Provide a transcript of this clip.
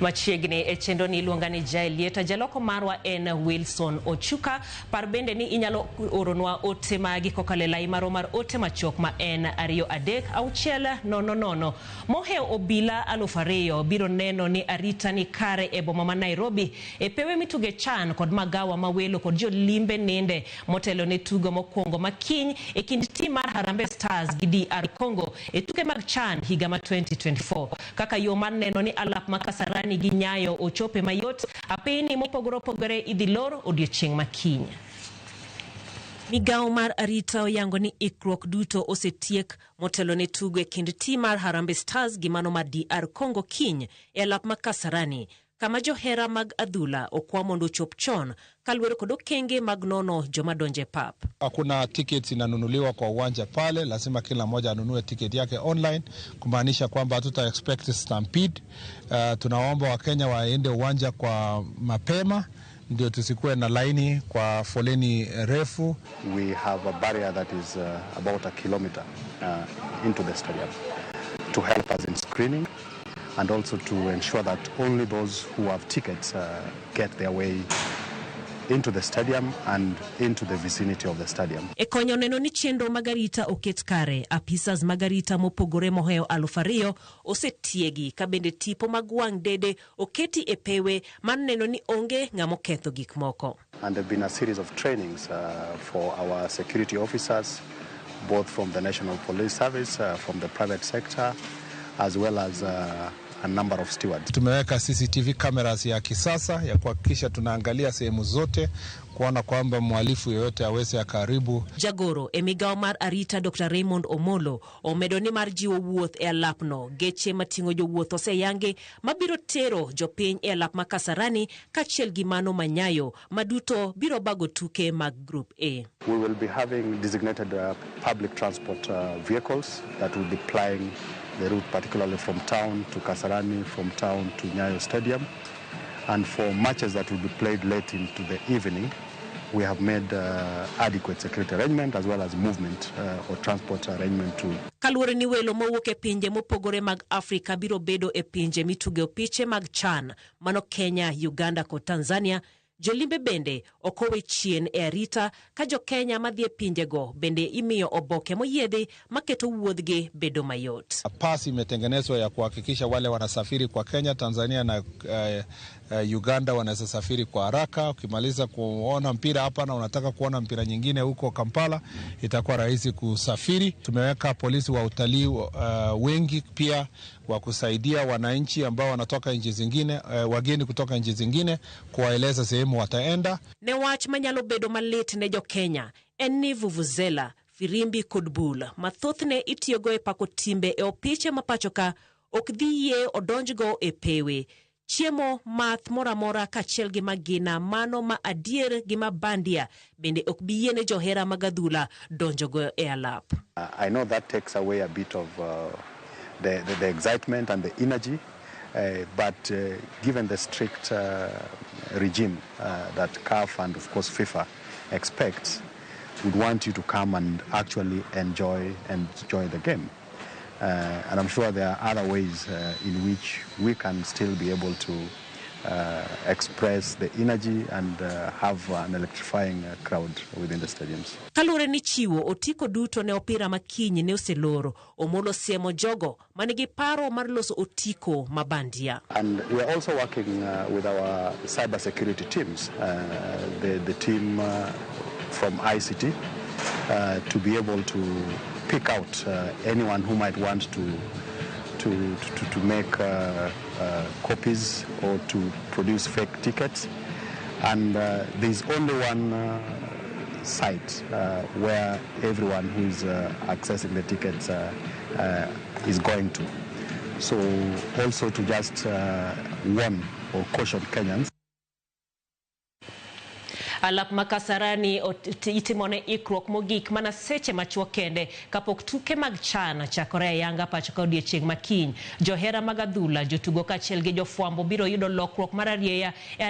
Machiegni e chenro ni iluonga ni Jael Lieta, jaloko marwa en Wilson Ochuka. Par bende ni inyalo oronwa ote magi kokalo e lai marwa mar ote machuok ma en 23600. Mohewo obila 2000 biro neno ni arita ni kare e boma ma Nairobi e pewe mituge CHAN kod magawa ma welo kod jolimbe ninde motelo ne tugo mokwongo makiny e kind tim mar Harambee Stars gi DR Congo e tuke mag CHAN higa ma 2024. Kaka yo mar neno ni alap ma Kasarani gi Nyayo ochope mayot, apeyni mopogore opogore idhi lor odiochieng' makiny. Migawo mar arita oyango ni ikruok duto osetiek motelo ne tugo e kind tim mar Harambee Stars gi mano mar DR Congo kiny e alap ma Kasarani, kama johera mag adhula okwa mondo ochop chon kaluwore kod okenge mag nono joma donjo e pap. Hakuna tickets inanunuliwa kwa uwanja pale, lazima kila mmoja anunue tiketi yake online, kumaanisha kwamba hatuta expect stampede. Tunaomba Wakenya waende uwanja kwa mapema ndio tusikuwe na laini kwa foleni refu. We have a barrier that is about a kilometer into the stadium to help us in screening and also to ensure that only those who have tickets get their way into the stadium and into the vicinity of the stadium. E konyo neno ni chenro mag arita oket kare, apisas mag arita mopogore mohewo 2000 osetiegi ka bende tipo mag wang' dede oketi e pewe mar neno ni onge ng'ama oketho gik moko. And there have been a series of trainings for our security officers, both from the National Police Service, from the private sector, as well as a number of stewards. Tumeweka CCTV cameras ya kisasa ya kuhakikisha tunaangalia sehemu zote kuona kwamba mhalifu yoyote aweze akaharibu. Jagoro e migawo mar arita Dr. Raymond Omolo omedo ni mar jiwo wuoth e alapno geche mating'o jowuoth oseyangi mabiro tero jopiny e alap ma Kasarani kaachiel gi mano ma Nyayo ma duto biro bago tuke mag Group A. We will be having designated public transport vehicles that will be plying the route, particularly from town to Kasarani, from town to Nyayo Stadium. And for matches that will be played late into the evening, we have made adequate security arrangement as well as movement or transport arrangement to. Kaluwore ni welo mowuok e pinje mopogore mag Afrika biro bedo e pinje mituge opiche mag CHAN mano Kenya, Uganda kod Tanzania. Jolimbe bende ok owe chien e arita ka jo-Kenya madhi e pinjego bende imiyo oboke moyiedhi maketo wuodhgi bedo mayot. Pasi imetengenezwa ya kuhakikisha wale wanasafiri kwa Kenya, Tanzania na Uganda wanaweza safiri kwa haraka. Ukimaliza kuona mpira hapa na unataka kuona mpira nyingine huko Kampala, itakuwa rahisi kusafiri. Tumeweka polisi wa utalii wengi pia wa kusaidia wananchi ambao wanatoka nchi zingine, wageni kutoka nchi zingine, kuwaeleza sehemu wataenda. Ne wach manyalo bedo malit ne jo-Kenya en ni vuvuzela, firimbi kod bul ma thothne itiyogo e pako timbe e opiche ma pacho ka ok dhi yie odonjgo e pewe. Chiemo, math moro amora kaachiel gi magina mano ma adier gi ma bandia bende ok bi yiene johera mag adhula donjogo e alap. I know that takes away a bit of the excitement and the energy, but given the strict regime that CAF and of course FIFA expects, would want you to come and actually enjoy the game. And I'm sure there are other ways in which we can still be able to express the energy and have an electrifying crowd within the stadiums. Kaluwore ni chiwo otiko duto ne opira makiny ne oseloro, Omolo siemo jogo manigi paro mar loso otiko ma bandia. And we are also working with our cyber security teams, the team from ICT, to be able to pick out anyone who might want to make copies or to produce fake tickets. And there's only one site where everyone who is accessing the tickets is going to. So also to just warn or caution Kenyans. Alap ma Kasarani itimone ikruok mogik mana seche machuok kende kapok tuke mag CHAN chakore e Yanga pacho ka odiechieng' makiny. Johera mag adhula, jotugo kaachiel gi jofwambo biro yudo lokruok mar arieya e